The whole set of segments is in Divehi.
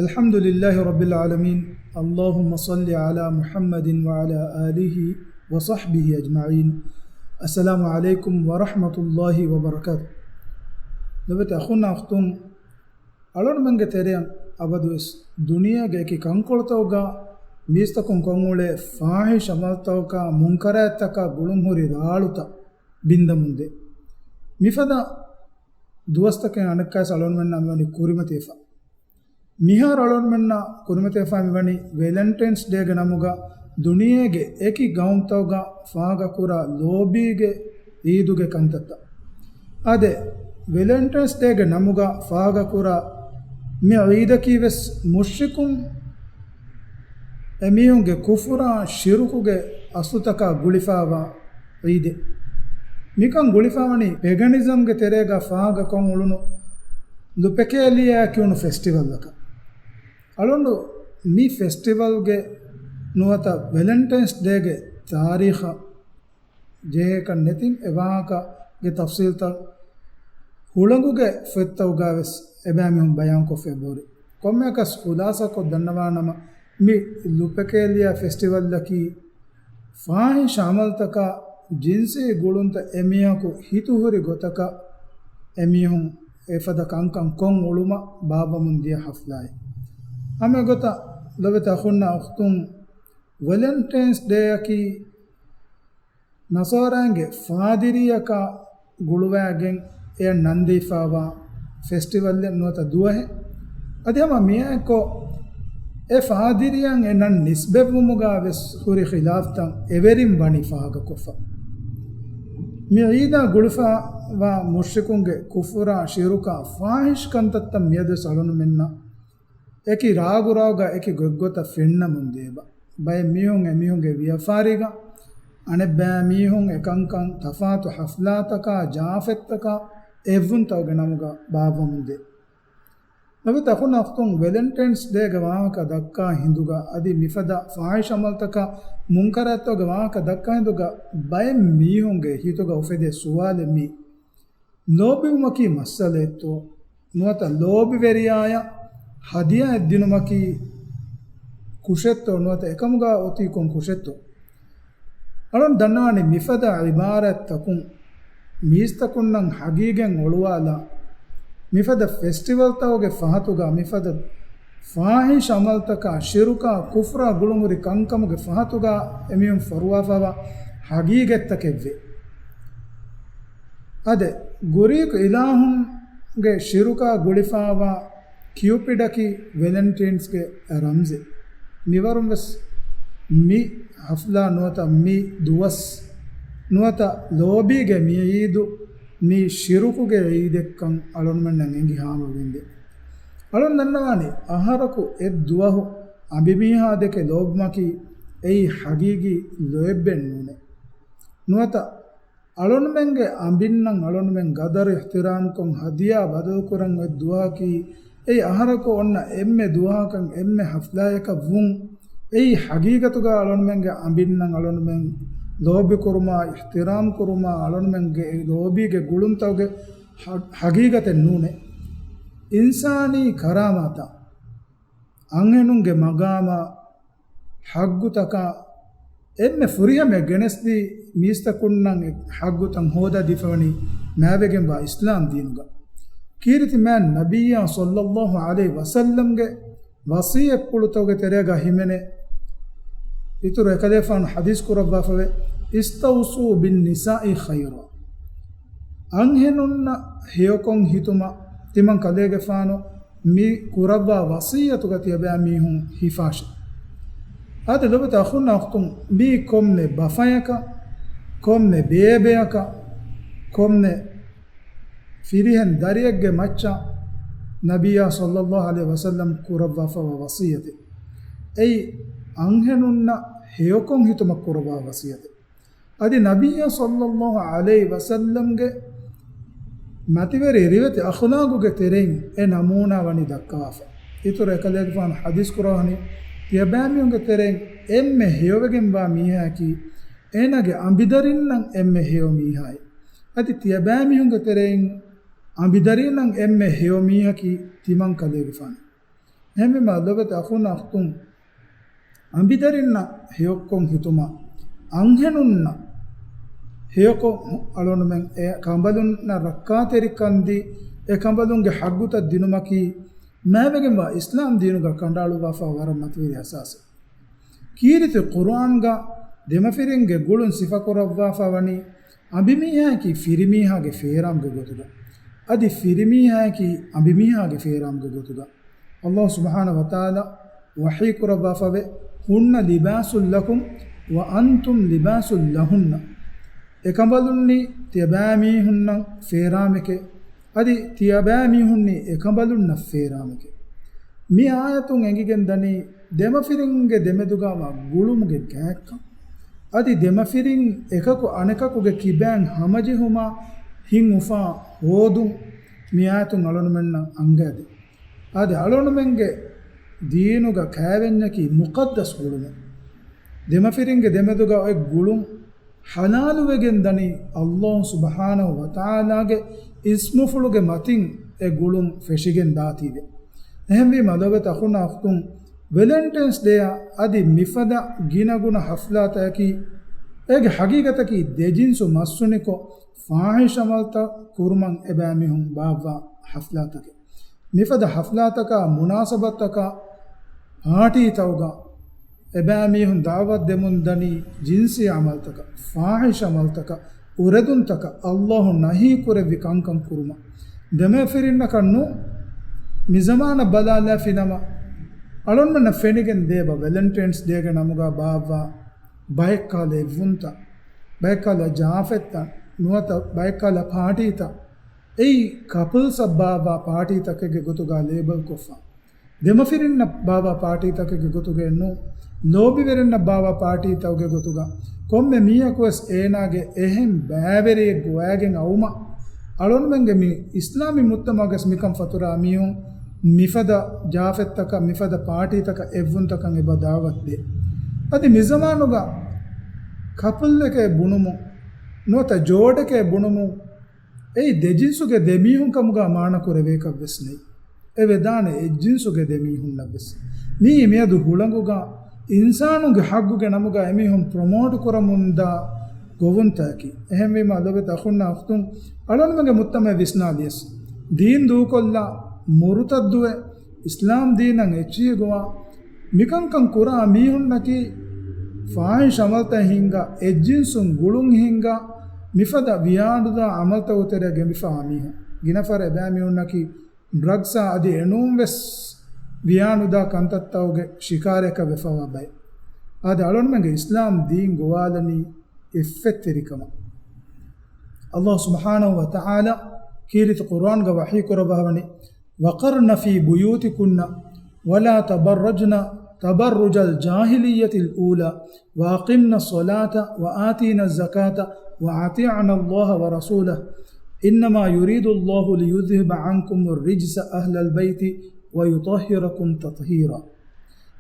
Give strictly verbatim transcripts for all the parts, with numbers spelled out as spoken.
الحمد لله رب العالمين. اللهم صل على محمد وعلى آله وصحبه أجمعين. السلام عليكم ورحمة الله وبركاته. ލޮބުވެތި އަޚުންނާ އުޚްތުން، އަޅުގަނޑުމެންގެ ތެރެއަށް އަބަދުވެސް ދުނިޔޭގެ އެކި ކަންކޮޅުތަކުގަ މީސްތަކުން ކޮށްއުޅޭ ފާޙިޝް ޢަމަލުތަކާ މުންކަރާތްތަކާ ގުޅުންހުރި ރާޅުތައް ބިންދަމުންދޭ. މިފަދަ ދުވަސްތަކެއް އަނެއްކާވެސް އަޅުގަނޑުމެންނަށް މިވަނީ ކުރިމަތިވެފަ. މިހާރު އަޅުގަނޑުމެންނަށް ކުރިމަތިވެފަ މިވަނީ ވެލެންޓައިންސް ޑޭގެ ނަމުގަ ދުނިޔޭގެ އެކި ގައުމުތަކުގަ ފާހަގަކުރާ ލޯބީގެ ޢީދުގެ ކަންތައްތައް. އާދެ، ވެލެންޓައިންސް ޑޭގެ ނަމުގަ ފާހަގަކުރާ މި ޢީދަކީވެސް މުޝްރިކުން އެމީހުންގެ ކުފުރާ ޝިރުކުގެ އަސްލުތަކާ ގުޅިފައިވާ ޢީދެއް. މިކަން ގުޅިފައިވަނީ ޕެގަނިޒަމްގެ ތެރޭގަ ފާހަގަކޮށް އުޅުނު ލުޕެކޭލިއާ ކިޔުނު ފެސްޓިވަލްއަކަށް. އަޅުގަނޑު މި ފެސްޓިވަލްގެ ނުވަތަ ވެލެންޓައިންސް ޑޭގެ ތާރީޚަށް ޖެހޭކަށް ނެތިން އެ ވާހަކަގެ ތަފްސީލްތައް ހުޅަނގުގެ ފޮތްތަކުގައިވެސް އެބައިމީހުން ބަޔާންކޮށްފަ އެބަހުރި. ކޮންމެއަކަސް ޚުލާސާކޮށް ދަންނަވާނަމަ، މި ލުޕެކޭލިއާ ފެސްޓިވަލްއަކީ ފާޙިޝް ޢަމަލުތަކާ ޖިންސީ ގުޅުންތައް އެމީހަކު ހިތުހުރި ގޮތަކަށް އެމީހުން އެފަދަ ކަންކަން ކޮށް އުޅުމަށް ބާއްވަމުން ދިޔަ ޙަފްލާއެއް. ހަމަ އެގޮތަށް ލޮބުވެތި އަޚުންނާ އުޚްތުން، ވެލެންޓައިންސް ޑޭއަކީ ނަޞާރާއިންގެ ފާދިރީއަކާ ގުޅުވައިގެން އެޔަށް ނަންދީފައިވާ ފެސްޓިވަލްއެއް ނުވަތަ ދުވަހެއް. އަދި ހަމަ މިއާއެއްކޮށް، އެ ފާދިރީއަށް އެ ނަން ނިސްބަތްވުމުގަ ވެސް ހުރި ޚިލާފްތައް އެވެރިން ވަނީ ފާހަގަކޮށްފަ. މި ޢީދާ ގުޅިފައިވާ މުޝްރިކުންގެ ކުފުރާ ޝިރުކާ ފާޙިޝް ކަންތައްތައް މިއަދުވެސް އަޅުގަނޑުމެންނަށް އެކި ރާގުރާގަ އެކި ގޮތްގޮތަށް ފެންނަމުން ދޭބަ. ބައެއް މީހުން އެމީހުންގެ ވިޔަފާރީގަ، އަނެއްބައި މީހުން އެކަންކަން ތަފާތު ޙަފްލާތަކާ ޖާފެއްތަކާ އެއްވުންތަކުގެ ނަމުގަ ބާއްވަމުން ދޭ. ލޮބުވެތި އަޚުންނާ އުޚްތުން، ވެލެންޓައިންސް ޑޭގެ ވާހަކަ ދައްކާ ހިނދުގަ އަދި މިފަދަ ފާޙިޝް ޢަމަލުތަކާ މުންކަރާތްތަކުގެ ވާހަކަ ދައްކާ ހިނދުގަ ބައެއް މީހުންގެ ހިތުގަ އުފެދޭ ސުވާލެއް މީ. ލޯބިވުމަކީ މައްސަލައެއްތޯ؟ ނުވަތަ ލޯބިވެރިޔާޔަށް ހަދިޔާއެއް ދިނުމަކީ ކުށެއްތޯ؟ ނުވަތަ އެކަމުގަ އޮތީ ކޮން ކުށެއްތޯ؟ އަޅުން ދަންނަވާނީ މިފަދަ ޢިބާރާތްތަކުން މީސްތަކުންނަށް ހަގީގަތް އޮޅުވާލާ، މިފަދަ ފެސްޓިވަލްތަކުގެ ފަހަތުގަ މިފަދަ ފާޙިޝް ޢަމަލުތަކާ، ޝިރުކާ، ކުފްރާ ގުޅުންހުރި ކަންކަމުގެ ފަހަތުގަ އެމީހުން ފޮރުވާފައިވާ ހަގީގަތްތަކެއްވޭ. އާދެ، ގްރީކު އިލާހުންގެ ޝިރުކާ ގުޅިފައިވާ ކިއުޕިޑަކީ ވެލެންޓީންސްގެ ރަމްޒެއް. މިވަރުން ވެސް މި ޙަފްލާ ނުވަތަ މި ދުވަސް ނުވަތަ ލޯބީގެ މި ޢީދު މި ޝިރުކުގެ ޢީދެއްކަން އަޅުންމެންނަށް އެނގި ހާމަވެގެންދޭ. އަޅުން ދަންނަވާނީ، އަހަރަކު އެއްދުވަހު އަނބިމީހާދެކެ ލޯބުމަކީ އެއީ ޙަގީގީ ލޯތްބެއް ނޫނޭ. ނުވަތަ އަޅުންމެންގެ އަނބިންނަށް އަޅުންމެން ގަދަރު އިޙްތިރާމްކޮށް ހަދިޔާ ބަދަލުކުރަން އޮތް ދުވަހަކީ، އެއީ އަހަރަކު އޮންނަ އެންމެ ދުވަހަކަށް އެންމެ ޙަފްލާއަކަށް ވުން. އެއީ ޙަގީގަތުގަ އަޅުންމެންގެ އަނބިންނަށް އަޅުންމެން ލޯބިކުރުމާ، އިޙްތިރާމް ކުރުމާ، އަޅުންމެންގެ ލޯބީގެ ގުޅުންތަކުގެ ޙަ-، ޙަގީގަތެއް ނޫނޭ. އިންސާނީ ކަރާމާތާ، އަންހެނުންގެ މަގާމާ، ޙައްގުތަކާ އެންމެ ފުރިހަމައަށް ގެނެސްދީ، މީސްތަކުންނަށް އެ ޙައްގުތައް ހޯދާދީފަވަނީ މާތްވެގެންވާ އިސްލާމް ދީނުގަ. ކީރިތި މާތް ނަބިއްޔާ ޞައްލައްލާހު ޢަލައިހި ވަސައްލަމްގެ ވަޞިއްޔަތްޕުޅުތަކުގެ ތެރޭގަ ހިމެނޭ، އިތުރު އެކަލޭގެފާނު ޙަދީޘް ކުރައްވާފަވޭ، "އިސްތައުޞޫ ބިންނިސާއި ޚައިރާ." އަންހެނުންނަށް ހެޔޮކޮށް ހިތުމަށް ތިމަން ކަލޭގެފާނު މި ކުރައްވާ ވަޞިއްޔަތުގަ ތިޔަބައިމީހުން ހިފާށި. އާދެ، ލޮބުވެތި އަޚުންނާ އުޚްތުން، މީ ކޮންމެ ބަފަޔަކަށް، ކޮންމެ ބޭބެއަކަށް، ކޮންމެ ފިރިހެން ދަރިއެއްގެ މައްޗަށް ނަބިއްޔާ ޞައްލައްލާހު ޢަލައިހި ވަސައްލަމް ކުރައްވާފައިވާ ވަޞިއްޔަތެއް. އެއީ އަންހެނުންނަށް ހެޔޮކޮށް ހިތުމަށް ކުރައްވާ ވަޞިއްޔަތެއް. އަދި ނަބިއްޔާ ޞައްލައްލާހު ޢަލައިހި ވަސައްލަމްގެ މަތިވެރި ރިވެތި އަޚްލާގުގެ ތެރެއިން އެ ނަމޫނާ ވަނީ ދައްކަވާފަ. އިތުރު އެކަލޭގެފާނު ޙަދީޘް ކުރައްވަނީ، ތިޔަބައިމީހުންގެ ތެރެއިން އެންމެ ހެޔޮވެގެންވާ މީހާއަކީ އޭނާގެ އަނބިދަރިންނަށް އެންމެ ހެޔޮ މީހާއޭ. އަދި ތިޔަބައިމީހުންގެ ތެރެއިން އަނބިދަރީންނަށް އެންމެ ހެޔޮ މީހަކީ ތިމަން ކަލޭގެފާނޭ. އެހެންވީމާ ލޮބުވެތި އަޚުންނާ އުޚްތުން، އަނބިދަރިންނަށް ހެޔޮކޮށް ހިތުމަށް، އަންހެނުންނަށް ހެޔޮކޮށް އަޅުގަނޑުމެން އެ ކަނބަލުންނަށް ރައްކާތެރިކަން ދީ، އެ ކަނބަލުންގެ ޙައްޤުތައް ދިނުމަކީ، މާތްވެގެންވާ އިސްލާމް ދީނުގަ ކަނޑައަޅުއްވާފަ ވަރަށް މަތިވެރި އަސާސެއް. ކީރިތި ޤުރުއާންގަ ދެމަފިރިންގެ ގުޅުން ސިފަކުރައްވާފަ ވަނީ، އަނބިމީހާއަކީ ފިރިމީހާގެ ފޭރާމްގެ ގޮތުގަ، އަދި ފިރިމީހާއަކީ އަނބިމީހާގެ ފޭރާމްގެ ގޮތުގަ. އަﷲ ސުބްޙާނަހޫ ވަތަޢާލާ ވަޙީކުރައްވާފަވޭ، "هن لباس لكم وأنتم لباس لهن." އެކަނބަލުންނީ ތިޔަބައިމީހުންނަށް ފޭރާމެކޭ، އަދި ތިޔަބައިމީހުންނީ އެކަނބަލުންނަށް ފޭރާމެކޭ. މި އާޔަތުން އެނގިގެން ދަނީ ދެމަފިރިންގެ ދެމެދުގަ ވާ ގުޅުމުގެ ގާތްކަން. އަދި ދެމަފިރިން އެކަކު އަނެކަކުގެ ކިބައިން ހަމަޖެހުމާ ހިތް އުފާ ހޯދުން މި އާޔަތުން އަޅުގަނޑުމެންނަށް އަންގައިދޭ. އަދި އަޅުގަނޑުމެންގެ ދީނުގަ ކައިވެންޏަކީ މުޤައްދަސް ގުޅުމެއް. ދެމަފިރިންގެ ދެމެދުގަ އޮތް ގުޅުން ޙަލާލުވެގެން ދަނީ އަﷲ ސުބްޙާނަހޫ ވަތަޢާލާގެ އިސްމުފުޅުގެ މަތިން އެ ގުޅުން ފެށިގެން ދާތީވެ. އެހެންވީމަ ލޮބުވެތި އަޚުންނާ އުޚްތުން، ވެލެންޓައިންސް ޑޭއާ އަދި މިފަދަ ގިނަގުނަ ޙަފްލާތަކަކީ، އޭގެ ޙަޤީޤަތަކީ ދެޖިންސު މަސްތުނިކޮށް، ފާޙިޝް ޢަމަލުތައް ކުރުމަށް އެބައިމީހުން ބާއްވާ ޙަފްލާތަކެއް. މިފަދަ ޙަފްލާތަކާ، މުނާސަބަތަކާ، ޕާޓީތައުގަ އެބައިމީހުން ދަޢުވަތު ދެމުން ދަނީ ޖިންސީ ޢަމަލުތަކަށް، ފާޙިޝް ޢަމަލުތަކަށް، އުރެދުންތަކަށް އަﷲ ނަހީ ކުރެއްވި ކަންކަން ކުރުމަށް. ދެމަފިރިންނަކަށް ނޫން، މިޒަމާނަށް ބަލާލާފިނަމަ، އަޅުންމެންނަށް ފެނިގެން ދޭބަ ވެލެންޓައިންސް ޑޭގެ ނަމުގަ ބާއްވާ ބައެއްކަހަލަ އެއްވުންތައް، ބައެއްކަހަލަ ޖާފަތްތައް، ނުވަތަ ބައެއްކަހަލަ ޕާޓީތައް، އެއީ ކަޕްލްސްއަށް ބާއްވާ ޕާޓީތަކެއްގެ ގޮތުގަ ލޭބަލް ކޮށްފަ. ދެމަފިރިންނަށް ބާއްވާ ޕާޓީތަކެއްގެ ގޮތުގައެއް ނޫން، ލޯބިވެރިންނަށް ބާއްވާ ޕާޓީތަކުގެ ގޮތުގަ، ކޮންމެ މީހަކުވެސް އޭނާގެ އެހެން ބައިވެރިއެއް ގޮވައިގެން އައުމަށް، އަޅުންމެންގެ މި އިސްލާމީ މުޖްތަމަޢުގަސް މިކަން ފަތުރާ މީހުން މިފަދަ ޖާފަތްތަކަށް، މިފަދަ ޕާޓީތަކަށް އެއްވުންތަކަށް އެބަ ދަޢުވަތު ދޭ. އަދި މިޒަމާނުގަ ކަޕްލްއެކޭ ބުނުމުން، ނުވަތަ ޖޯޑެކޭ ބުނުމުން، އެއީ ދެޖިންސުގެ ދެމީހުން ކަމުގަ މާނަ ކުރެވޭކަށް ވެސް ނެތް. އެ ވެދާނެ އެއްޖިންސުގެ ދެމީހުންނަށް ވެސް. މިއީ މިއަދު ހުޅަނގުގަ އިންސާނުންގެ ޙައްޤުގެ ނަމުގަ އެމީހުން ޕްރޮމޯޓް ކުރަމުންދާ ގޮވުންތަކަކީ. އެހެންވީމަ ލޮބުވެތި އަޚުންނާ އުޚްތުން، އަޅުންމެންގެ މުޖްތަމަޢެއް ވިސްނާލިޔަސް، ދީން ދޫކޮށްލާ، މުރުތައްދުވެ، އިސްލާމް ދީނަށް އެއްޗިހި ގޮވާ، މިކަންކަން ކުރާ މީހުންނަކީ ފާޙިޝް ޢަމަލުތައް ހިންގާ، އެއްޖިންސުން ގުޅުން ހިންގާ، މިފަދަ ވިޔާނުދާ ޢަމަލުތަކުގެ ތެރެއަށް ގެންފާ މީހުން. ގިނަ ފަހަރަށް އެބައިމީހުންނަކީ ޑްރަގްސްއާ އަދި އެނޫން ވެސް ވިޔާނުދާ ކަންތައްތަކުގެ ޝިކާރައަކަށް ވެފަވާ ބައެއް. އާދެ، އަޅުންމެންގެ އިސްލާމް ދީން ގޮވާލަނީ އިއްފަތްތެރިކަމަށް. އަﷲ ސުބްޙާނަހޫ ވަތަޢާލާ ކީރިތި ޤުރުއާންގަ ވަޙީ ކުރައްވާވަނީ، "وقرن في بيوتكن ولا تبرجن تبرج الجاهلية الأولى وأقمن الصلاة وآتين الزكاة وأطعن الله ورسوله إنما يريد الله ليذهب عنكم الرجس أهل البيت ويطهركم تطهيرا."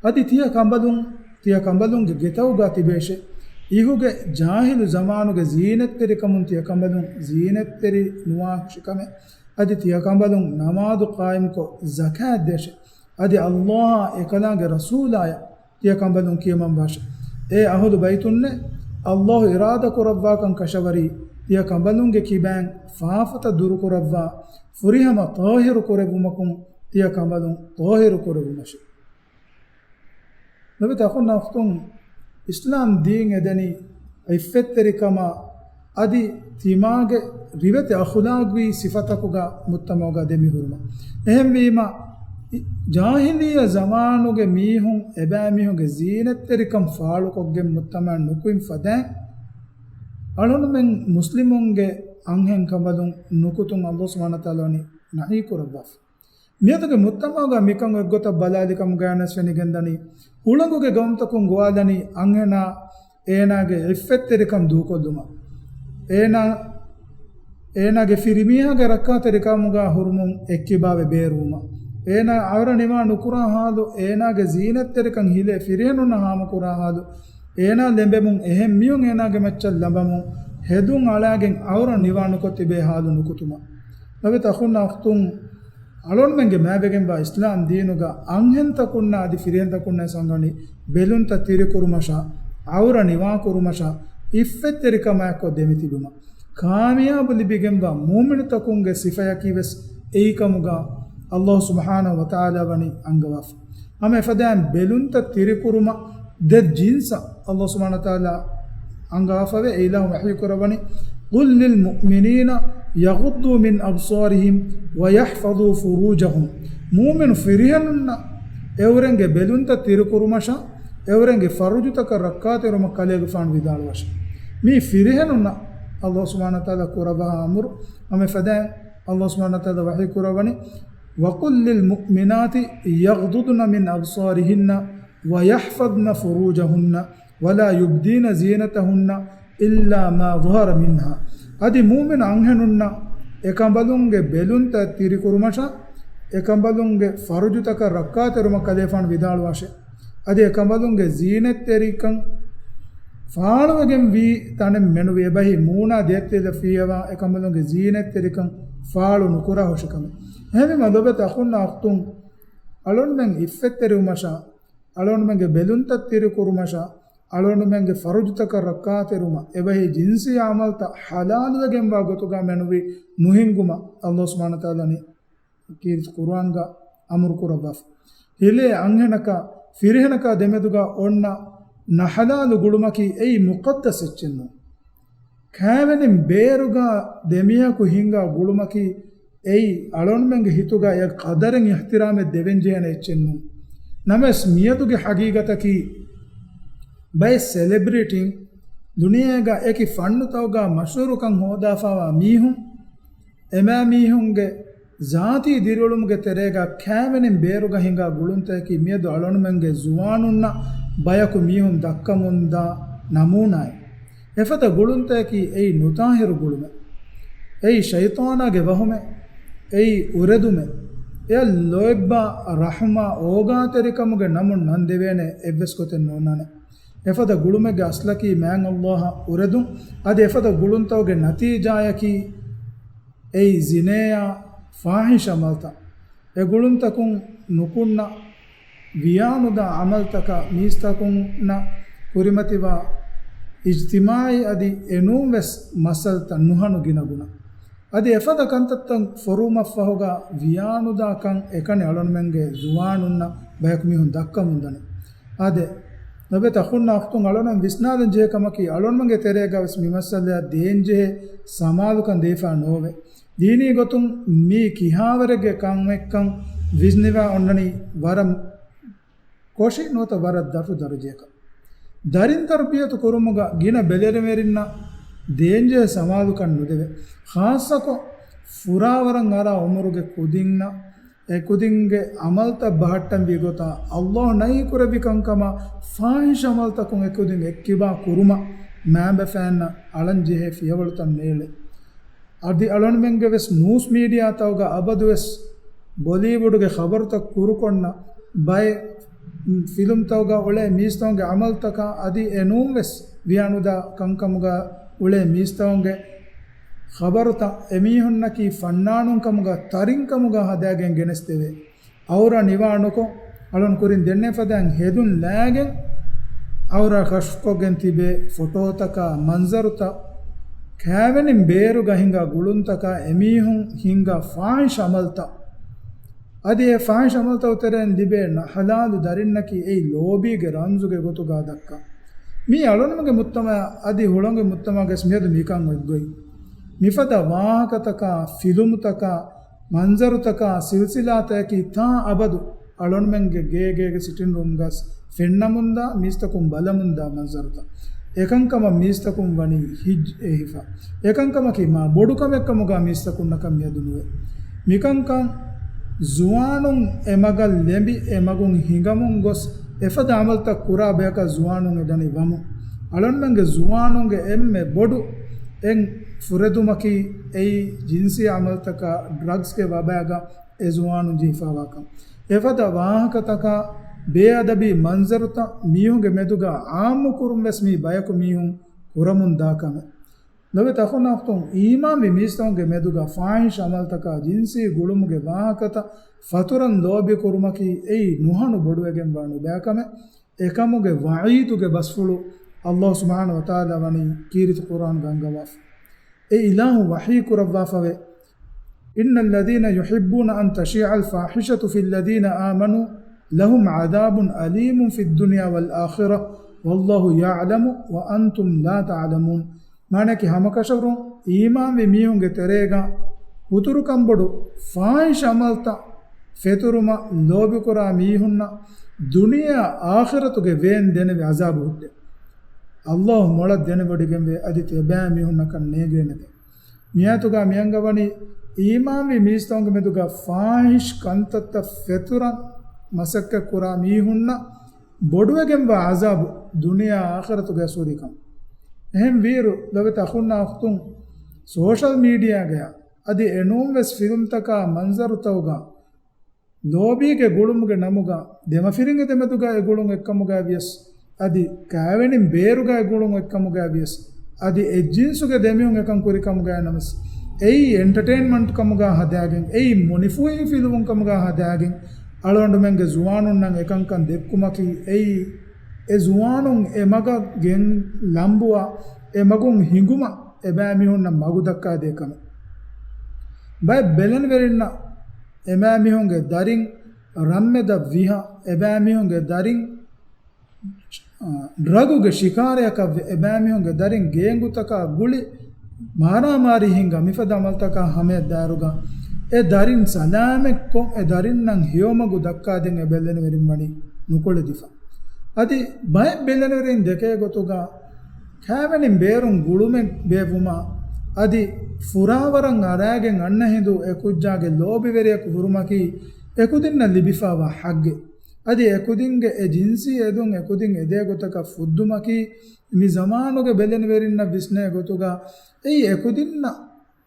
އަދި ތިޔަ ކަނބަލުން، ތިޔަ ކަނބަލުންގެ ގެތަކުގަ ތިބޭށޭ. އިހުގެ ޖާހިލު ޒަމާނުގެ ޒީނަތްތެރިކަމުން ތިޔަ ކަނބަލުން ޒީނަތްތެރި ނުވާށި ކަމެއް. އަދި ތިޔަ ކަނބަލުން ނަމާދު ޤާއިމްކޮށް ޒަކާތް ދޭށޭ. އަދި އަﷲއާ އެކަލާނގެ ރަސޫލާޔަށް ތިޔަ ކަނބަލުން ކިޔަމަންވާށޭ. އޭ އަހުލު ބައިތުންނޭ، އަﷲ އިރާދަ ކުރައްވާކަން ކަށަވަރީ ތިޔަ ކަނބަލުންގެ ކިބައިން ފާފަތައް ދުރުކުރައްވާ، ފުރިހަމަ ޠާހިރު ކުރެއްވުމަކުން ތިޔަ ކަނބަލުން ޠާހިރު ކުރެއްވުމަށޭ. ލޮބުވެތި އަޚުންނާ އުޚްތުން، އިސްލާމް ދީން އެދެނީ ޢިއްފަތްތެރިކަމާ އަދި ތިމާގެ ރިވެތި އަޚުލާގީ ސިފަތަކުގަ މުޖްތަމަޢުގަ ދެމިހުރުމަށް. އެހެންވީމަ، ޖާހިލިއްޔަ ޒަމާނުގެ މީހުން އެބައިމީހުންގެ ޒީނަތްތެރިކަން ފާޅުކޮށްގެން މުޖްތަމަޢަށް ނުކުތްފަ ދާން، އަޅުގަނޑުމެން މުސްލިމުންގެ އަންހެން ކަނބަލުން ނުކުތުން އަﷲ ސުބްޙާނަހޫ ވަތަޢާލާ ވަނީ ނަހީ ކުރައްވާފަ. މިއަދުގެ މުޖްތަމަޢުގަ މިކަން އެއްގޮތަށް ބަލާލިކަމުގައިވެސް ފެނިގެންދަނީ، ހުޅަނގުގެ ގައުމުތަކުން ގޮވާލަނީ އަންހެނާ އޭނާގެ ޢިއްފަތްތެރިކަން ދޫކޮށްލުމަށް. އޭނާ، އޭނާގެ ފިރިމީހާގެ ރައްކާތެރިކަމުގަ ހުރުމުން އެއްކިބާވެ ބޭރުވުމަށް. އޭނާ ޢައުރަ ނިވާ ނުކުރާ ޙާލު، އޭނާގެ ޒީނަތްތެރިކަން ހިލޭ ފިރިހެނުންނަށް ހާމަކުރާ ޙާލު، އޭނާ ލެނބެމުން އެހެން މީހުން އޭނާގެ މައްޗަށް ލަނބަމުން ހެދުން އަޅާގެން ޢައުރަ ނިވާ ނުކޮށް ތިބޭ ޙާލު ނުކުތުމަށް. ލޮބުވެތި އަޚުންނާ އުޚްތުން، އަޅުންމެންގެ މާބެގެންވާ އިސްލާމް ދީނުގަ އަންހެންތަކުންނާ އަދި ފިރިހެންތަކުންނާ ސަނގަނޑި ބެލުންތައް ތިރިކުރުމަށާ، އައުރަ ނިވާކުރުމަށާ، އިއްފަތްތެރިކަމާއެކު ދެމިތިބުމަށް ކާމިޔާބު ލިބިގެންވާ މޫމިނުތަކުންގެ ސިފަޔަކީވެސް އެއީކަމުގަ އައްލާހު ސުބްޙާނަހު ވަތަޢާލާ ވަނީ އަންގަވާފަ. ހަމަ އެފަދައިން ބެލުންތައް ތިރިކުރުމަށް ދެ ޖިންސަށް އައްލާހު ސުބްޙާނަހު ވަތަޢާލާ އަންގާފަވޭ. އެ އިލާހު ވަޙީ ކުރައްވަނީ، قل للمؤمنين يغضوا من أبصارهم ويحفظوا فروجهم. މޫމިނު ފިރިހެނުންނަށް އެއުރެންގެ ބެލުންތައް ތިރިކުރުމަށާ، އެއުރެންގެ ފަރުޖުތަކަށް ރައްކާތެރުމަށް ކަލޭގެފާނު ވިދާޅުވާށެ. މީ ފިރިހެނުންނަށް އައްލާހު ސުބްޙާނަހު ވަތަޢާލާ ކުރައްވާ އަމުރު. ހަމަ އެފަދައިން އައްލާހު ސުބްޙާނަހު ވަތަޢާލާ ވަޙީ ކުރައްވަނީ، وقل للمؤمنات يغضضن من أبصارهن ويحفظن فروجهن ولا يبدين زينتهن إلا ما ظهر منها. އަދި މޫމިން އަންހެނުންނަށް އެކަނބަލުންގެ ބެލުންތައް ތިރިކުރުމަށާ، އެކަނބަލުންގެ ފަރުޖުތަކަށް ރައްކާތެރުމަށް ކަލޭފާނު ވިދާޅުވާށެ. އަދި އެކަނބަލުންގެ ޒީނަތްތެރިކަން ފާޅުވެގެން ވީ ތަނެއް މެނުވި އެބަހީ މޫނާ ދޭތެލަ ފިޔަވާ އެކަނބަލުންގެ ޒީނަތްތެރިކަން ފާޅު ނުކުރާ ހުށިކަމެއް. އެހެންވީމަ ލޮބުވެތި އަޚުންނާ އުޚްތުން، އަޅުންމެން އިއްފަތްތެރިވުމަށާ، އަޅުންމެންގެ ބެލުންތައް ތިރިކުރުމަށާ، އަޅުންމެންގެ ފަރުޖުތަކަށް ރައްކާތެރުމަށް އެބަހީ ޖިންސީ އަމަލްތައް ޙަލާލުވެގެންވާ ގޮތުގަ މެނުވި ނުހިންގުމަށް އައްލާހު ސުބްޙާނަހު ވަތަޢާލާ ވަނީ ކީރިތި ޤުރުއާންގަ އަމުރު ކުރައްވާފަ. ހިލޭ އަންހެނަކާ ފިރިހެނަކާ ދެމެދުގަ އޮންނަ ނަޙަލާލު ގުޅުމަކީ އެއީ މުޤައްދަސް އެއްޗެއް ނޫން. ކައިވެނިން ބޭރުގަ ދެމީހަކު ހިންގާ ގުޅުމަކީ އެއީ އަޅުންމެންގެ ހިތުގަ އެ ޤަދަރެއް އިޙްތިރާމެއް ދެވެންޖެހޭނެ އެއްޗެއް ނޫން. ނަމަވެސް މިއަދުގެ ޙަޤީޤަތަކީ ބައެއް ސެލެބްރިޓީން، ދުނިޔޭގަ އެކި ފަންނުތަކުގަ މަޝްހޫރުކަން ހޯދާފަވާ މީހުން، އެމާ މީހުންގެ ޒާތީ ދިރިއުޅުމުގެ ތެރޭގަ ކައިވެނިން ބޭރުގަ ހިނގާ ގުޅުންތަކަކީ މިއަދު އަޅުންމެންގެ ޒުވާނުންނަށް ބަޔަކު މީހުން ދައްކަމުންދާ ނަމޫނާއެއް. އެފަދަ ގުޅުންތަކަކީ އެއީ ނުޠާހިރު ގުޅުމެއް. އެއީ ޝައިޠާނާގެ ވަހުމެއް. އެއީ އުރެދުމެއް. އެއަށް ލޯތްބާ، ރަޙުމާ، އޯގާތެރިކަމުގެ ނަމުން ނަން ދެވޭނެ އެއްވެސް ގޮތެއް ނޯންނާނެ. އެފަދަ ގުޅުމެއްގެ އަސްލަކީ މާތް އައްލާހަށް އުރެދުން. އަދި އެފަދަ ގުޅުންތަކުގެ ނަތީޖާޔަކީ އެއީ ޒިނޭއާ، ފާޙިޝް ޢަމަލްތައް. އެ ގުޅުންތަކުން ނުކުންނަ ވިޔާނުދާ ޢަމަލްތަކާ މީސްތަކުންނަށް ކުރިމަތިވާ އިޖްތިމާޢީ އަދި އެނޫންވެސް މައްސަލަތައް ނުހަނު ގިނަ ގުނަ. އަދި އެފަދަ ކަންތައްތައް ފޮރުވުމަށްފަހުގަ ވިޔާނުދާ ކަން އެކަނި އަޅުންމެންގެ ޒުވާނުންނަށް ބަޔަކު މީހުން ދައްކަމުންދަނީ. އާދެ، ލޮބުވެތި އަޚުންނާ އުޚްތުން، އަޅުން ވިސްނާލަން ޖެހޭ ކަމަކީ، އަޅުންމެންގެ ތެރޭގަ ވެސް މި މައްސަލައަށް ދޭންޖެހޭ ސަމާލުކަން ދީފާ ނޯވޭ. ދީނީ ގޮތުން މީ ކިހާވަރެއްގެ ކަމެއްކަން ވިސްނިވާ އޮންނަނީ ވަރަށް ކޮށި ނުވަތަ ވަރަށް ދަށު ދަރަޖައަކަށް. ދަރިން ތަރުބިޔަތު ކުރުމުގަ ގިނަ ބެލެނިވެރިންނަށް ދޭންޖެހޭ ސަމާލުކަން ނުދެވޭ. ޚާއްޞަކޮށް ފުރާވަރަށް އަރާ އުމުރުގެ ކުދިންނަށް އެ ކުދިންގެ ޢަމަލްތައް ބަހައްޓަންވީ ގޮތާ، އައްލާހު ނަހީ ކުރެއްވި ކަންކަމާ، ފާޙިޝް ޢަމަލްތަކުން އެ ކުދިން އެއްކިބާ ކުރުމަށް މައިންބަފައިންނަށް އަޅަން ޖެހޭ ފިޔަވަޅުތައް ނޭޅޭ. އަދި އަޅުންމެންގެ ވެސް ނޫސް މީޑިއާތަކުގަ އަބަދުވެސް ބޮލީވުޑުގެ ޚަބަރުތައް ކުރުކޮށްނަ ބައެއް ފިލުމްތަކުގަ އުޅޭ މީސްތަކުންގެ ޢަމަލްތަކާ އަދި އެނޫންވެސް ވިޔާނުދާ ކަންކަމުގަ އުޅޭ މީސްތަކުންގެ ޚަބަރުތައް އެމީހުންނަކީ ފަންނާނުން ކަމުގަ ތަރިން ކަމުގަ ހަދާގެން ގެނެސްދެވޭ. އައުރަ ނިވާ ނުކޮށް، އަޅުން ކުރިން ދެންނެވި ފަދައިން ހެދުން ލައިގެން، އައުރަ ކަޝްފުކޮށްގެން ތިބޭ ފޮޓޯތަކާ، މަންޒަރުތައް، ކައިވެނިން ބޭރުގަ ހިނގާ ގުޅުންތަކާ، އެމީހުން ހިންގާ ފާޙިޝް ޢަމަލްތައް، އަދި އެ ފާޙިޝް ޢަމަލްތައް ތެރެއިން ލިބޭ ނަޙަލާލު ދަރިންނަކީ އެއީ ލޯބީގެ ރަމްޒުގެ ގޮތުގަ ދައްކާ. މީ އަޅުންމެންގެ މުޖްތަމަޢަށް އަދި ހުޅަނގު މުޖްތަމަޢުގަސް މިއަދު މިކަން އޮތްގޮތް. މިފަދަ ވާހަކަތަކާ، ފިލުމުތަކާ، މަންޒަރުތަކާ، ސިލްސިލާތަކަކީ ތާ އަބަދު އަޅުންމެންގެ ގޭގޭގެ ސިޓިންރޫމްގަސް ފެންނަމުންދާ، މީސްތަކުން ބަލަމުންދާ މަންޒަރުތައް. އެކަންކަމަށް މީސްތަކުން ވަނީ ހިޖް އެހިފަ. އެކަންކަމަކީ މާ ބޮޑު ކަމެއްކަމުގަ މީސްތަކުންނަކަށް މިއަދު ނުވޭ. މިކަންކަން ޒުވާނުން އެ މަގަށް ލެނބި، އެ މަގުން ހިނގަމުން ގޮސް، އެފަދަ ޢަމަލްތައް ކުރާ ބަޔަކަށް ޒުވާނުން އެދަނީ ވަމުން. އަޅުންމެންގެ ޒުވާނުންގެ އެންމެ ބޮޑު އެއް ފުރެދުމަކީ އެއީ ޖިންސީ ޢަމަލްތަކާ ޑްރަގްސްގެ ވަބާގަ އެ ޒުވާނުން ޖެހިފާވާކަން. އެފަދަ ވާހަކަތަކާ، ބޭއަދަބީ މަންޒަރުތައް، މީހުންގެ މެދުގަ ޢާއްމުކުރުން ވެސް މީ ބަޔަކު މީހުން ކުރަމުން ދާ ކަމެއް. ލޮބެތި އަޚުންނާ އުޚްތުން، އީމާންވި މީސްތަކުންގެ މެދުގަ ފާޙިޝް ޢަމަލުތަކާ، ޖިންސީ ގުޅުމުގެ ވާހަކަތައް ފަތުރަން ލޯބިކުރުމަކީ އެއީ ނުހަނު ބޮޑުވެގެންވާ ނުބައިކަމެއް. އެކަމުގެ ވަޢީދުގެ ބަސްފުޅު ﷲ ސުބްޙާނަހޫ ވަތަޢާލާ ވަނީ ކީރިތި ޤުރްއާންގަ އަންގަވާފަ. އެ އިލާހު ވަޙީ ކުރައްވާފަވޭ، إن الذين يحبون أن تشيع الفاحشة في الذين آمنوا لهم عذاب أليم في الدنيا والآخرة والله يعلم وأنتم لا تعلمون. މާނައަކީ، ހަމަކަށަވަރުން އީމާންވި މީހުންގެ ތެރޭގަ ހުތުރުކަންބޮޑު ފާޙިޝް ޢަމަލުތައް ފެތުރުމަށް ލޯބިކުރާ މީހުންނަށް ދުނިޔެއާ އާޚިރަތުގެ ވޭން ދެނެވި ޢަޒާބު ހުއްޓޭ. ﷲ މޮޅަށް ދެނެވޮޑިގެންވޭ، އަދި ތިޔަބައިމީހުންނަކަށް ނޭނގޭނެތެ. މިއާޔަތުގަ މިއަންގަވަނީ، އީމާންވި މީސްތަކުންގެ މެދުގަ ފާޙިޝް ކަންތައްތައް ފެތުރަން މަސައްކަތްކުރާ މީހުންނަށް ބޮޑުވެގެންވާ ޢަޒާބު ދުނިޔެއާ އާޚިރަތުގައި ހުރިކަން. އެހެން ވީއިރު، ލޮބެތި އަޚުންނާ އުޚްތުން، ސޯޝަލް މީޑިއާގަޔާ އަދި އެނޫންވެސް ފިލްމްތަކާ މަންޒަރުތަކުގަ ލޯބީގެ ގުޅުމުގެ ނަމުގަ ދެމަފިރިންގެ ދެމެދުގަ އެ ގުޅުން އެއްކަމުގައި ވިޔަސް، އަދި ކާވެނިން ބޭރުގަ އެ ގުޅުން އެއްކަމުގައި ވިޔަސް، އަދި އެއްޖިންސުގެ ދެމީހުން އެކަން ކުރިކަމުގައި ނަމަވެސް، އެއީ އެންޓަޓެއިންމަންޓް ކަމުގަ ހަދާގެން، އެއީ މުނިފޫހިން ފިލުވުން ކަމުގަ ހަދާގެން، އަޅުގަނޑުމެންގެ ޒުވާނުންނަށް އެކަންކަން ދެއްކުމަކީ، އެއީ އެ ޒުވާނުން އެ މަގަށް ގެން ލަނބުވާ، އެ މަގުން ހިނގުމަށް އެބައިމީހުންނަށް މަގު ދައްކާދޭ ކަމެއް. ބައެއް ބެލެނިވެރިންނަށް އެބައިމީހުންގެ ދަރިން ރަންމެދަށް ވިހާ، އެބައިމީހުންގެ ދަރިން، އާ، ޑްރަގުގެ ޝިކާރަޔަކަށްވެ، އެބައިމީހުންގެ ދަރިން ގޭންގުތަކާ ގުޅި މާރާމާރީ ހިންގާ މިފަދަ ޢަމަލުތަކާ ހަމަޔަށް ދާއިރުގަ، އެ ދަރިން ސަލާމަތްކޮށް، އެ ދަރިންނަށް ހެޔޮމަގު ދައްކާދޭން އެ ބެލެނިވެރިން ވަނީ ނުކުޅެދިފަ. އަދި ބައެއް ބެލެނިވެރިން ދެކޭ ގޮތުގަ، ކާވެނިން ބޭރުން ގުޅުމެއް ބޭއްވުމާ، އަދި ފުރާވަރަށް އަރާގެން އަންނަ ހިނދު އެ ކުއްޖާގެ ލޯބިވެރިޔަކު ހުރުމަކީ އެކުދިންނަށް ލިބިފައިވާ ޙައްޤެއް. އަދި އެކުދިންގެ އެ ޖިންސީ އެދުން އެކުދިން އެދޭ ގޮތަކަށް ފުއްދުމަކީ، މި ޒަމާނުގެ ބެލެނިވެރިންނަށް ވިސްނޭ ގޮތުގަ، އެއީ އެކުދިންނަށް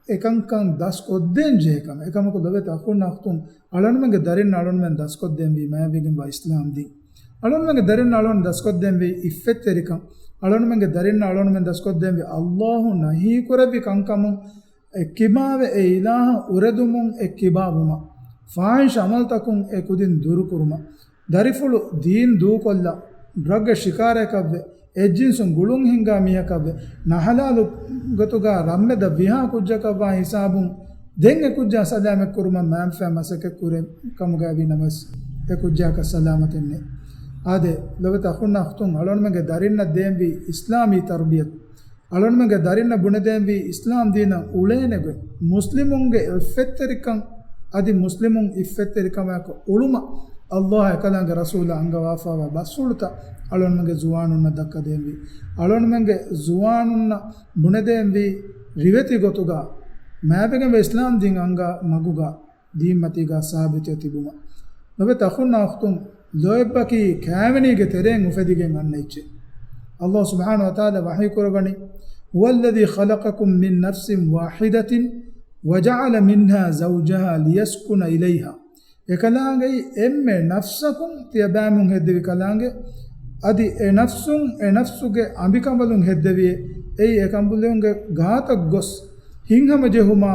އެކަންކަން ދަސްކޮށްދޭން ޖެހޭ ކަމެއް. އެކަމަކު، ލޮބެތި އަޚުންނާ އުޚްތުން، އަޅުގަނޑުމެންގެ ދަރިންނަށް އަޅުގަނޑުމެން ދަސްކޮށްދޭންވީ މާތްވެގެންވާ އިސްލާމް ދީން. އަޅުގަނޑުމެންގެ ދަރިންނަށް އަޅުގަނޑު ދަސްކޮށްދޭންވީ އިއްފަތްތެރިކަން. އަޅުގަނޑުމެންގެ ދަރިންނަށް އަޅުގަނޑުމެން ދަސްކޮށްދޭންވީ ﷲ ނަހީކުރެއްވި ކަންކަމުން އެ ކިބާވެ، އެ އިލާހަށް އުރެދުމުން އެ ކިބާވުމަށް، ފާޙިޝް ޢަމަލުތަކުން އެ ކުދިން ދުރުކުރުމަށް، ދަރިފުޅު ދީން ދޫކޮށްލާ، ޑްރަގްގެ ޝިކާރަޔަކަށްވެ، އެއްޖިންސުން ގުޅުން ހިންގާ މީހަކަށްވެ، ނަހަލާލު ގޮތުގަ ރަންމެދަށް ވިހާ ކުއްޖަކަށްވާ ހިސާބުން، ދެން އެ ކުއްޖާ ސަލާމަތްކުރުމަށް މާތްފައި މަސައްކަތް ކުރޭ ކަމުގައިވީ ނަމަވެސް، އެ ކުއްޖާއަކަށް ސަލާމަތެއް ނެތް. އާދެ، ލޮބެތި އަޚުންނާ އުޚްތުން، އަޅުގަނޑުމެންގެ ދަރިންނަށް ދޭންވީ އިސްލާމީ ތަރުބިޔަތު. އަޅުގަނޑުމެންގެ ދަރިންނަށް ބުނެދޭންވީ އިސްލާމް ދީނަށް އުޅޭނެގޮތް، މުސްލިމުންގެ އިއްފަތްތެރިކަން އަދި މުސްލިމުން އިއްފަތްތެރިކަމާއެކު އުޅުމަށް ﷲ އާ އެކަލާނގެ ރަސޫލާ އަންގަވާފައިވާ ބަސްފުޅުތައް އަޅުގަނޑުމެންގެ ޒުވާނުންނަށް ދައްކަދޭންވީ. އަޅުގަނޑުމެންގެ ޒުވާނުންނަށް ބުނެދޭންވީ ރިވެތި ގޮތުގަ މާތްވެގެންވާ އިސްލާމް ދީން އަންގާ މަގުގަ ދީންމަތީގަ ސާބިތުވެ ތިބުމަށް. ލޮބެތި އަޚުންނާ އުޚްތުން، ލޯތްބަކީ ކާވެނީގެ ތެރެއިން އުފެދިގެން އަންނަ އެއްޗެއް. ﷲ ސުބްޙާނަހޫ ވަތަޢާލާ ވަޙީ ކުރައްވަނީ، هو الذي خلقكم من نفس واحدة وجعل منها زوجها ليسكن إليها. އެކަލާނގެއީ އެންމެ ނަފްސަކުން ތިޔަބައިމީހުން ހެއްދެވި ކަލާނގެ، އަދި އެ ނަފްސުން އެ ނަފްސުގެ އަނބިކަނބަލުން ހެއްދެވިއޭ، އެއީ އެ ކަނބަލުންގެ ގާތަށް ގޮސް ހިތްހަމަޖެހުމާ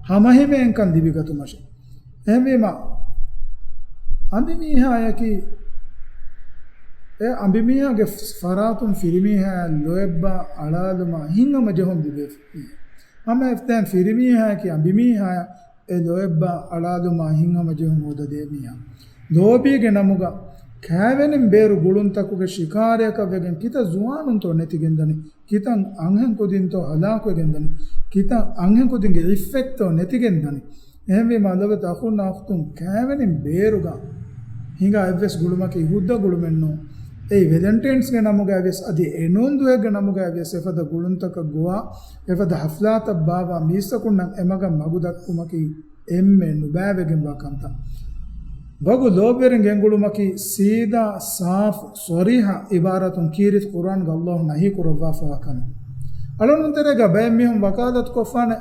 ހަމަހިމޭންކަން ލިބިގަތުމަށެ. އެހެންވީމާ، އަނބިމީހާޔަކީ، އެ އަނބިމީހާގެ ފަރާތުން ފިރިމީހާޔަށް ލޯތްބާ އަޅާލުމާ ހިތްހަމަޖެހުން ލިބޭ މީހެއް. ހަމަ އެފްތައިން ފިރިމީހާޔަކީ އަނބިމީހާޔަށް އެ ލޯތްބާ އަޅާލުމާ ހިތްހަމަޖެހުން ހޯދަދޭ މީހާ. ލޯބީގެ ނަމުގަ ކާވެނިން ބޭރު ގުޅުންތަކުގެ ޝިކާރަޔަކަށް ވެގެން ކިތައް ޒުވާނުންތޯ ނެތިގެންދަނީ؟ ކިތައް އަންހެން ކުދިންތޯ ހަލާކުވެގެންދަނީ؟ ކިތައް އަންހެން ކުދިންގެ އިއްފަތްތޯ ނެތިގެންދަނީ؟ އެހެންވީމާ، ލޮބެތި އަޚުންނާ އުޚްތުން، ކާވެނިން ބޭރުގަ ހިނގާ އެއްވެސް ގުޅުމަކީ ހުއްދަ ގުޅުމެއް ނޫން. އެއީ ވެލެންޓައިންސްގެ ނަމުގައި ވިޔަސް އަދި އެނޫން ދުވަހެއްގެ ނަމުގައި ވިޔަސް އެފަދަ ގުޅުންތަކަށް ގޮވާ، އެފަދަ ހަފްލާތައް ބާއްވާ މީސްތަކުންނަށް އެމަގަށް މަގު ދައްކުމަކީ އެންމެ ނުބައިވެގެންވާ ކަންތައް. ވަގު ލޯބިވެރިން ގެންގުޅުމަކީ ސީދާ، ސާފު، ޞަރީޙަ އިބާރާތުން ކީރިތި ޤުރްއާންގަ ﷲ ނަހީ ކުރައްވާފައިވާ ކަމެއް. އަޅުގަނޑު ތެރޭގަ ބައެއް މީހުން ވަކާލަތު ކޮށްފާނެ،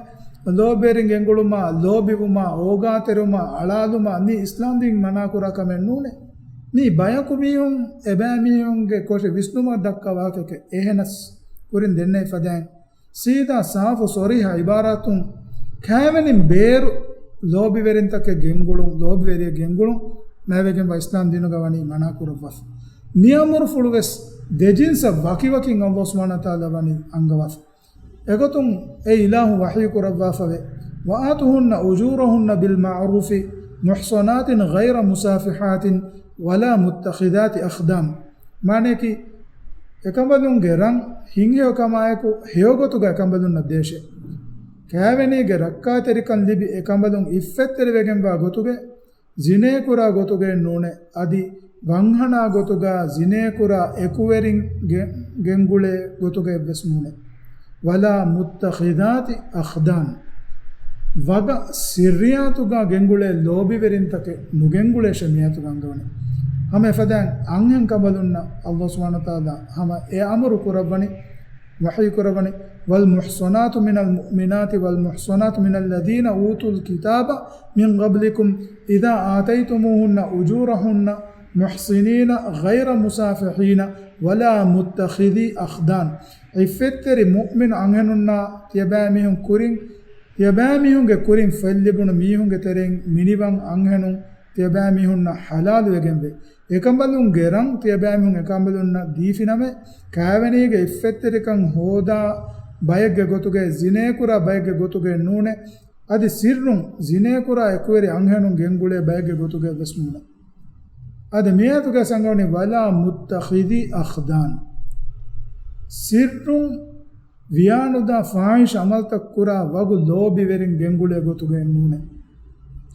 ލޯބިވެރިން ގެންގުޅުމާ، ލޯބިވުމާ، އޯގާތެރިވުމާ، އަޅާލުމާ، މީ އިސްލާމް ދީން މަނާކުރާ ކަމެއް ނޫނޭ. މީ ބަޔަކު މީހުން އެބައިމީހުންގެ ކޮށެއް ވިސްނުމަށް ދައްކާ ވާހަކައެކޭ. އެހެނަސް ކުރިން ދެންނެވި ފަދައިން ސީދާ ސާފު ޞަރީޙަ ޢިބާރާތުން ކައިވެނިން ބޭރު ލޯބިވެރިންތަކެއް ގެންގުޅުން، ލޯބިވެރިއެއް ގެންގުޅުން މާތްވެގެންވާ އިސްލާމް ދީނުގަ ވަނީ މަނާކުރައްވާފަ. މި އަމުރުފުޅުވެސް ދެ ޖިންސަށް ވަކިވަކިން ﷲ ސުބްޙާނަހޫ ވަތަޢާލާ ވަނީ އަންގަވާފަ. އެގޮތުން އެ އިލާހު ވަޙީ ކުރައްވާފަވޭ، وآتوهن أجورهن بالمعروف محصنات غير مسافحات ولا متخذات أخدان. މާނަޔަކީ، އެކަނބަލުންގެ ރަން ހިތްހެޔޮކަމާއެކު ހެޔޮގޮތުގަ އެކަނބަލުންނަށް ދޭށޭ. ކައިވެނީގެ ރައްކާތެރިކަން ލިބި އެކަނބަލުން އިއްފަތްތެރިވެގެންވާ ގޮތުގައި، ޒިނޭކުރާ ގޮތުގައެއް ނޫނޭ، އަދި ވަންހަނާ ގޮތުގަ ޒިނޭކުރާ އެކުވެރިން ގެ-، ގެންގުޅޭ ގޮތުގައެއްވެސް ނޫނޭ. ولا متخذات أخدان. ވަގަށް ސިއްރިއްޔާތުގަ ގެންގުޅޭ ލޯބިވެރިންތަކެއް ނުގެންގުޅޭށޭ މިއާޔަތުގަ އަންގަވަނީ. ހަމަ އެފަދައިން އަންހެން ކަނބަލުންނަށް ﷲ ސުބްޙާނަހޫ ވަތަޢާލާ ހަމަ އެ އަމުރު ކުރައްވަނީ، ވަޙީ ކުރައްވަނީ، والمحصنات من المؤمنات والمحصنات من الذين أوتوا الكتاب من قبلكم إذا آتيتموهن أجورهن محصنين غير مسافحين ولا متخذي أخدان. ޢިއްފަތްތެރި މުއުމިނު އަންހެނުންނާ ތިޔަބައިމީހުން ކުރިން، ތިޔަބައިމީހުންގެ ކުރިން ފޮތްލިބުނު މީހުންގެ ތެރެއިން މިނިވަން އަންހެނުން ތިޔަބައިމީހުންނަށް ޙަލާލުވެގެންވޭ. އެކަނބަލުންގެ ރަން ތިޔަބައިމީހުން އެކަނބަލުންނަށް ދީފިނަމަ، ކައިވެނީގެ އިއްފަތްތެރިކަން ހޯދާ ބައެއްގެ ގޮތުގައި، ޒިނޭކުރާ ބައެއްގެ ގޮތުގައެއް ނޫނޭ، އަދި ސިއްރުން ޒިނޭކުރާ އެކުވެރި އަންހެނުން ގެންގުޅޭ ބައެއްގެ ގޮތުގައެއްވެސް ނޫނޭ. އަދި މިއާޔަތުގައި އަންގަވަނީ، ولا متخذي أخدان. ސިއްރުން ވިޔާނުދާ ފާޙިޝް ޢަމަލުތައް ކުރާ ވަގު ލޯބިވެރިން ގެންގުޅޭ ގޮތުގައެއް ނޫނޭ.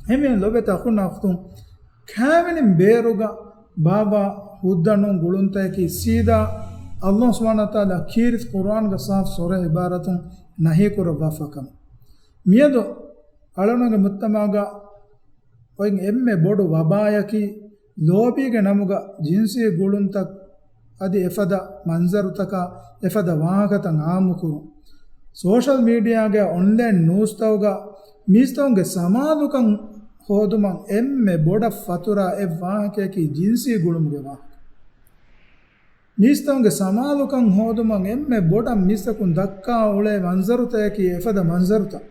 އެހެންވެ ލޮބުވެތި އަޚުންނާ އުޚްތުން، ކައިވެނިން ބޭރުގަ ބާއްވާ ހުއްދަ ނޫން ގުޅުންތަކަކީ ސީދާ ﷲ ސުބްޙާނަހޫ ވަތަޢާލާ ކީރިތި ޤުރުއާންގަ ސާފު ޞަރީޙު ޢިބާރާތުން ނަހީ ކުރައްވާފަ ކަމެއް. މިއަދު އަޅުގަނޑުގެ މުޖްތަމަޢުގަ އޮތް އެންމެ ބޮޑު ވަބާއަކީ، ލޯބީގެ ނަމުގަ ޖިންސީ ގުޅުންތައް އަދި އެފަދަ މަންޒަރުތަކާ އެފަދަ ވާހަކަތައް އާއްމުކުރުން. ސޯޝަލް މީޑިއާގެ އޮންލައިން ނޫސްތަކުގަ މީސްތަކުންގެ ސަމާލުކަން ހޯދުމަށް އެންމެ ބޮޑަށް ފަތުރާ އެއް ވާހަކަޔަކީ ޖިންސީ ގުޅުމުގެ ވާހަކަ. މީސްތަކުންގެ ސަމާލުކަން ހޯދުމަށް އެންމެ ބޮޑަށް މީސްތަކުން ދައްކާ އުޅޭ މަންޒަރުތަކަކީ އެފަދަ މަންޒަރުތައް.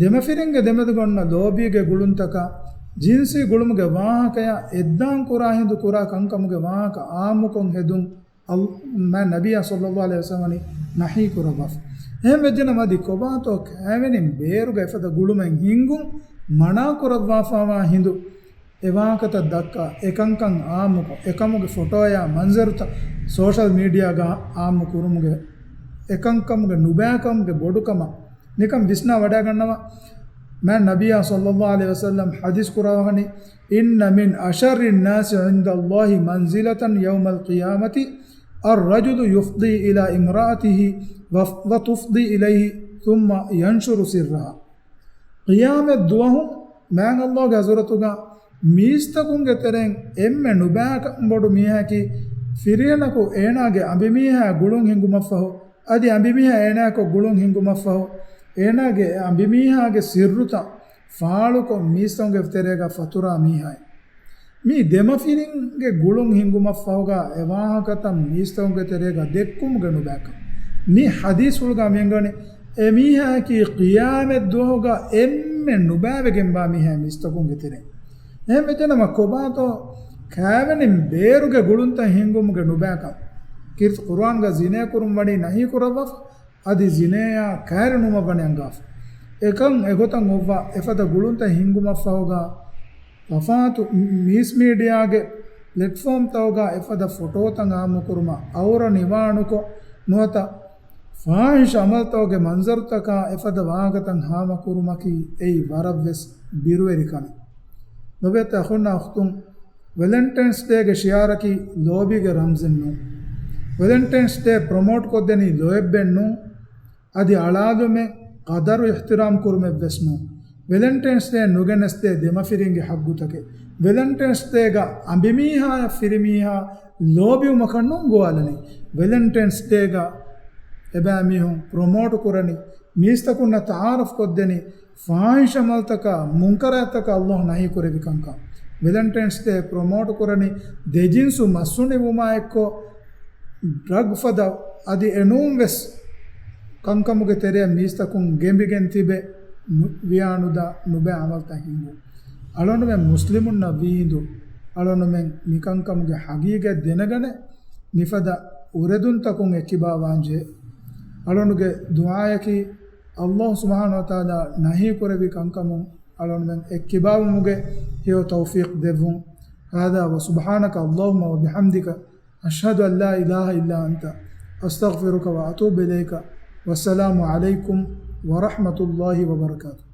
ދެމަފިރިންގެ ދެމެދުގަ އޮންނަ ލޯބީގެ ގުޅުންތަކާ ޖިންސީ ގުޅުމުގެ ވާހަކަޔާ އެއްދާން ކުރާ ހިނދު ކުރާ ކަންކަމުގެ ވާހަކަ އާއްމުކޮށް ހެދުން އަލް-، މާތް ނަބިއްޔާ ޞައްލައްލާހު ޢަލައިހި ވަސައްލަމަ ވަނީ ނަހީ ކުރައްވާފަ. އެހެން ވެއްޖެނަމަ އަދި ކޮބާތޯ ކައިވެނިން ބޭރުގަ އެފަދަ ގުޅުމެއް ހިންގުން މަނާ ކުރައްވާފަވާ ހިނދު އެ ވާހަކަތައް ދައްކާ، އެކަންކަން އާއްމުކޮށް، އެކަމުގެ ފޮޓޯއާ މަންޒަރުތައް ސޯޝަލް މީޑިއާގަ އާއްމު ކުރުމުގެ އެކަންކަމުގެ ނުބައިކަމުގެ ބޮޑުކަމަށް ނިކަން ވިސްނާ ވަޑައިގަންނަވާ. މާތް ނަބިއްޔާ ޞައްލައްލާހު ޢަލައިހި ވަސައްލަމަ ޙަދީޘް ކުރައްވަނީ، إن من أشر الناس عند الله منزلة يوم القيامة الرجل يفضي إلى امرأته وف-، وتفضي إليه ثم ينشر سرها. ޤިޔާމަތް ދުވަހު މާތް ﷲގެ ޙަޟްރަތުގަ މީސްތަކުންގެ ތެރެއިން އެންމެ ނުބައިކަން ބޮޑު މީހަކީ، ފިރިހެނަކު އޭނާގެ އަނބިމީހާ ގުޅުން ހިންގުމަށްފަހު، އަދި އަނބިމީހާ އޭނާއަކު ގުޅުން ހިންގުމަށްފަހު، އޭނާގެ އެ އަނބިމީހާގެ ސިއްރުތައް ފާޅުކޮށް މީސްތަކުންގެ ތެރޭގަ ފަތުރާ މީހާއެއް. މީ ދެމަފިރިންގެ ގުޅުން ހިންގުމަށްފަހުގަ އެ ވާހަކަތައް މީސްތަކުންގެ ތެރޭގަ ދެއްކުމުގެ ނުބައިކަން. މި ޙަދީޘްފުޅުގަ މި އަންގަނީ، އެ މީހާއަކީ ޤިޔާމަތް ދުވަހުގަ އެންމެ ނުބައިވެގެންވާ މީހާ މީސްތަކުންގެ ތެރެއިން. އެހެން ވެއްޖެނަމަ ކޮބާތޯ ކައިވެނިން ބޭރުގެ ގުޅުންތައް ހިންގުމުގެ ނުބައިކަން؟ ކީރިތި ޤުރުއާންގަ ޒިނޭ ކުރުން ވަނީ ނަހީ ކުރައްވާފަ. އަދި ޒިނޭއާ ކައިރި ނުވުމަށް ވަނީ އަންގާފަ. އެކަން އެގޮތަށް އޮއްވާ އެފަދަ ގުޅުންތައް ހިންގުމަށްފަހުގަ ތަފާތު މީސް މީޑިއާގެ ޕްލެޓްފޯމްތަކުގަ އެފަދަ ފޮޓޯތައް އާއްމުކުރުމަށް އައުރަ ނިވާނުކޮށް ނުވަތަ ފާޙިޝް ޢަމަލުތަކުގެ މަންޒަރުތަކާ އެފަދަ ވާހަކަތައް ހާމަކުރުމަކީ އެއީ ވަރަށްވެސް ބިރުވެރި ކަމެއް. ލޮބުވެތި އަޚުންނާ އުޚްތުން، ވެލެންޓައިންސް ޑޭގެ ޝިޢާރަކީ ލޯބީގެ ރަމްޒެއް ނޫން. ވެލެންޓައިންސް ޑޭ ޕްރޮމޯޓް ކޮށްދެނީ ލޯތްބެއް ނޫން. އަދި އަޅާލުމެއް، ޤަދަރު އިޙްތިރާމް ކުރުމެއްވެސް ނޫން. ވެލެންޓައިންސް ޑޭ ނުގެނެސްދޭ ދެމަފިރިންގެ ޙައްޤުތަކެއް. ވެލެންޓައިންސް ޑޭގަ އަނބިމީހާއަށް ފިރިމީހާ ލޯބިވުމަކަށް ނޫން ގޮވާލަނީ. ވެލެންޓައިންސް ޑޭގަ އެބައިމީހުން ޕްރޮމޯޓް ކުރަނީ، މީސްތަކުންނަށް ތަޢާރަފް ކޮށްދެނީ، ފާޙިޝް ޢަމަލުތަކާ، މުންކަރާތްތަކާ ﷲ ނަހީ ކުރެއްވި ކަންކަން. ވެލެންޓައިންސް ޑޭ ޕްރޮމޯޓް ކުރަނީ، ދެޖިންސު މަސްހުނިވުމާ އެއްކޮށް، ޑްރަގް ފަދަ އަދި އެނޫން ވެސް ކަންކަމުގެ ތެރެއަށް މީސްތަކުން ގެނބިގެން ތިބެ ނު-، ވިޔާނުދާ ނުބައި ޢަމަލްތައް ހިންގުން. އަޅުގަނޑުމެން މުސްލިމުންނަށް ވީހިނދު އަޅުގަނޑުމެން މިކަންކަމުގެ ޙަޤީޤަތް ދެނެގަނެ މިފަދަ އުރެދުންތަކުން އެއްކިބާވާންޖެހޭ. އަޅުގަނޑުގެ ދުޢާޔަކީ ﷲ ސުބްޙާނަހޫ ވަތަޢާލާ ނަހީ ކުރެއްވި ކަންކަމުން އަޅުގަނޑުމެން އެއްކިބާވުމުގެ ހެޔޮ ތައުފީޤު ދެއްވުން. هذا وسبحانك اللهم وبحمدك، أشهد أن لا إله إلا أنت، أستغفرك وأتوب إليك. والسلام عليكم ورحمة الله وبركاته.